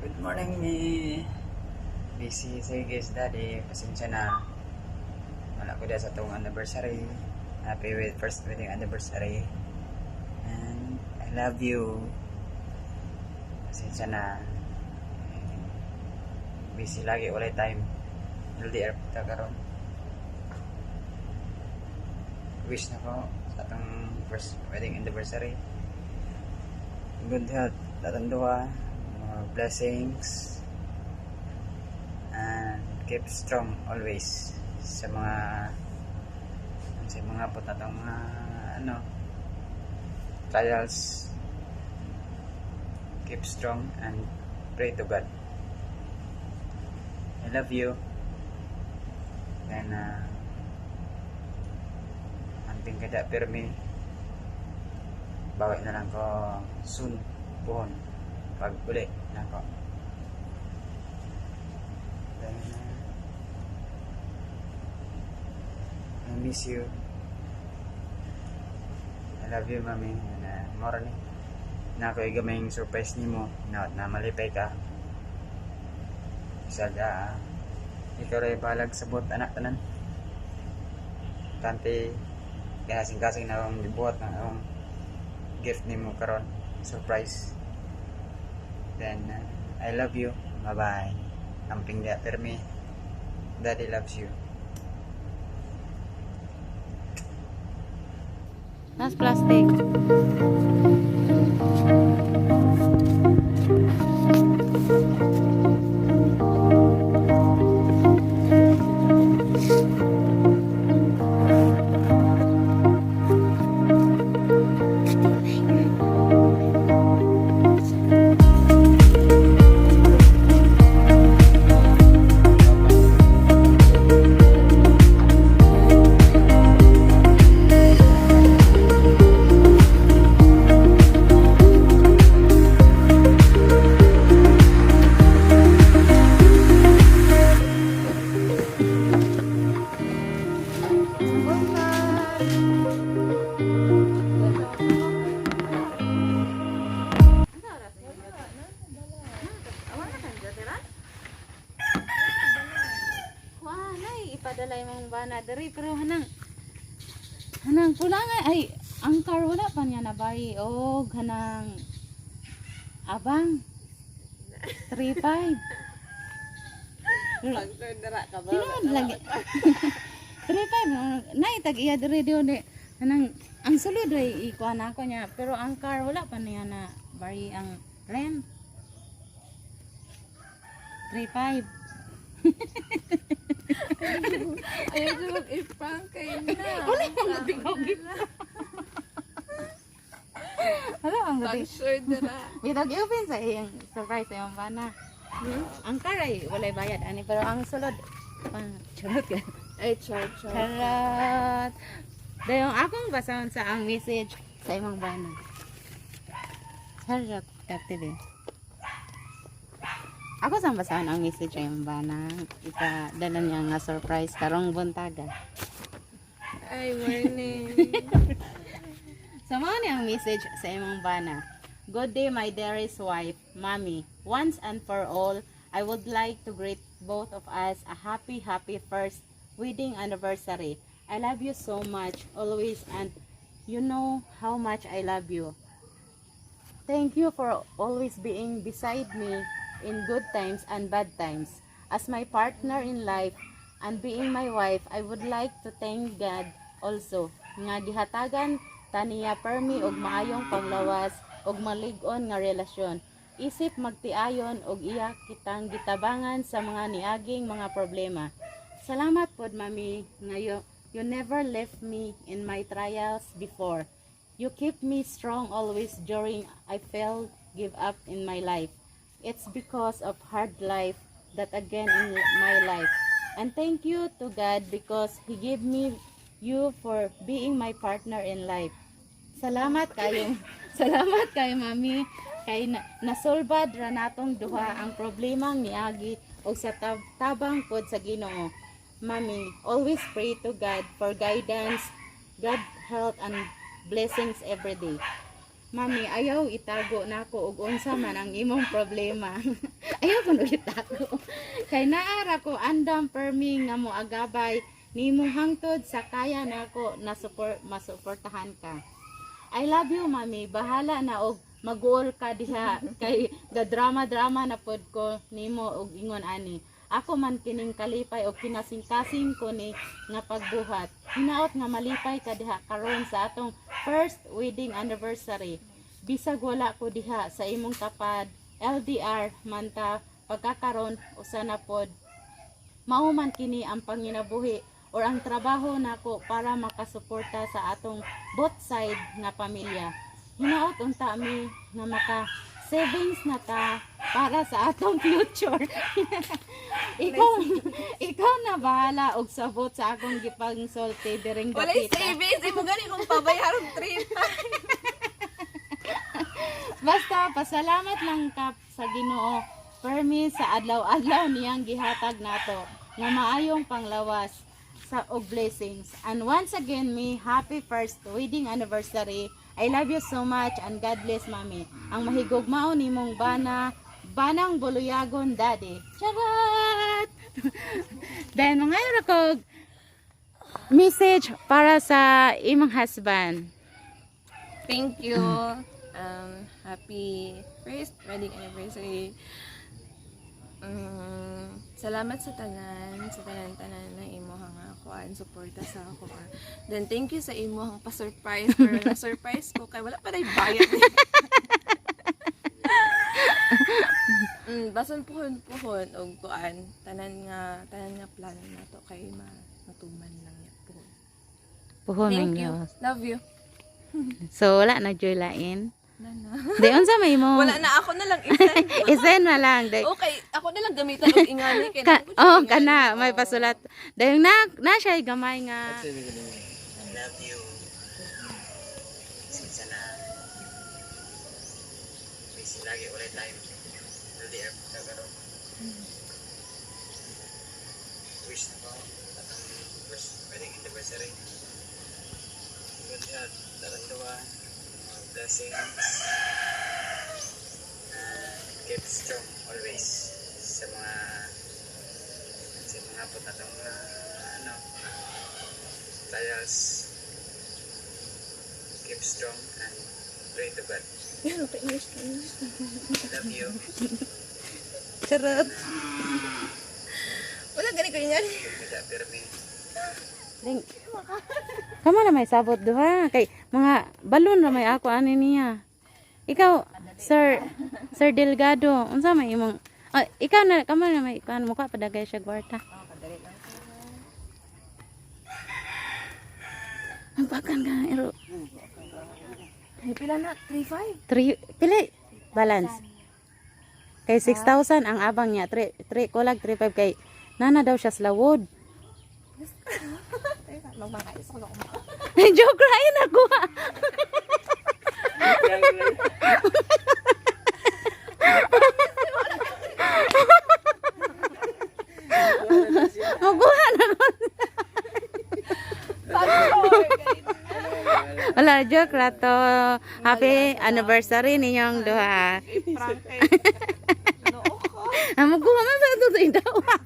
Good morning, me. Busy, sige, Daddy. Pasensya na. Wala ko dyan sa atong anniversary. Happy with first wedding anniversary. And I love you. Pasensya na. Eh, busy lagi, walay time. LDR ta karon. Wish na ko sa atong first wedding anniversary. Good health, atong duha, more blessings, and keep strong always sa mga pot atong mga ano trials. Keep strong and pray to God. I love you. Then amping kada permi. Bawi na lang ko soon, buhon pag uli na ko. Then I miss you. I love you, Mami. And mora ni na ako gamayng surprise nimo na, na malipay ka. Bisag ikaw ray balag sa buot anak tanan. Tante kasing-kasing na akong gibuhat ng akong gift nimo karon, surprise. Then I love you. Bye bye. Amping dia permi. Daddy loves you. Nas plastic. Wala, ipadala yung bana diri, pero hanang pula nga ay ang car wala pa niya nabari og hanang abang 35. Tinuod lagi. 35 nay tag iya diri diyo ni hanang ang sulod ay ikuha na ako niya, pero ang car wala pa niya na bari ang rent 35. Ayaw siya mag-i-prank kayo na. Wala pang gabi. Wala pang gabi. Pag-sure dira. Bitag open sa iyang surprise sa iyang bana. Ang car ay walay bayad ani, pero ang sulod pang charot ka. Ay, char, char. Charot. Dayong akong basahon sa ang message sa imong bana. Charot kapte. Ako sa basahon ang message sa imong bana. Ipadala niya nga surprise karong buntaga. Ay, morning. So, mao ni ang message sa imong bana. "Good day, my dearest wife, Mommy. Once and for all, I would like to greet both of us a happy, happy first wedding anniversary. I love you so much, always, and you know how much I love you. Thank you for always being beside me in good times and bad times. As my partner in life and being my wife, I would like to thank God also nga gihatagan taniya permi og maayong panglawas og malig-on nga relasyon. Isip magtiayon og iya kitang gitabangan sa mga niaging mga problema. Salamat pod, Mami, nga you never left me in my trials before. You keep me strong always during I felt give up in my life. It's because of hard life that again in my life. And thank you to God because He gave me you for being my partner in life. Salamat kayo. Salamat kayo, Mami, kay na, nasolbad ra natong duha ang problemang niagi og sa tabang pod sa Ginoo. Mami, always pray to God for guidance, God health and blessings every day. Mami, ayaw itago nako og unsa man ang imong problema. Ayaw kuno itago. Kay naara ko andam permi nga moagabay nimo hangtod sa kaya nako na support masuportahan ka. I love you, Mami. Bahala na og maguol ka diha kay ga drama drama na pod ko nimo og ingon ani. Ako man kining kalipay og kinasingkasing ko ni nga pagbuhat. Hinaot nga malipay ka diha karon sa atong first wedding anniversary. Bisag wala ko diha sa imong tapad, LDR man ta pagkakaron usa na pod mao man kini ang panginabuhi or ang trabaho nako para makasuporta sa atong both side nga pamilya. Hinaot unta mi nga maka savings na ta para sa atong future. Ikaw na bahala og sabot sa akong gipangsulti diring Walay dapita. savings. Imo gani kung pabayaran trip. Basta pasalamat lang ka sa Ginoo permi sa adlaw-adlaw niyang gihatag nato nga maayong panglawas sa og blessings. And once again, me happy first wedding anniversary. I love you so much and God bless, Mami. Ang mahigugmao nimong bana, banang buluyagon, Daddy. Charot! Then mga ko message para sa imong husband. Thank you. Happy first wedding anniversary. Salamat sa tanan-tanan na imuhang kuan suporta sa ako. Then thank you sa imuhang pa-surprise, pero na-surprise ko kay wala pa day bayad. Basan puhon-puhon og kuan tanan nga plano nato kay matuman lang ya puhon. Puhon Thank you. man. Love you. So wala na joy lain. Na na. Di unsa may mo? Wala na, ako na lang i-send. I-send na lang. Di, Okay, ako na lang gamitan og ingani kay ka, naa ko siya oh, ingani. kana may pasulat. Dahil na na siya gamay nga. I love you. Pasensya na. Busy lagi ulit tayo. LDR po sa karon. Wish na ko atong first wedding anniversary. Good health, tarang duwa, mga blessings. Keep strong always sa mga po natong mga ano trials. Keep strong and pray to God. Love you. Charot. Wala gani ko ingani. Good pirmi. Ding. Kamo na may sabot duha kay mga balon ra may ako ani niya. Ikaw, Sir Sir Delgado, unsa may imong ah, ikaw na kamo na may kuan mukha padagay siya kwarta. Magbakan ka ero. Ay, pila na? 3.5. Three, pili balance. Kay 6,000 ang abang niya. 3 3 kulag 3.5 kay nana daw siya sa lawod. Magmakais ko ako. Joke ra yun ako. Maguha na ko. Wala, joke ra to. Happy anniversary ninyong duha. I-prank kay. Noo ko. Ah, maguha man sa ito sa idawat.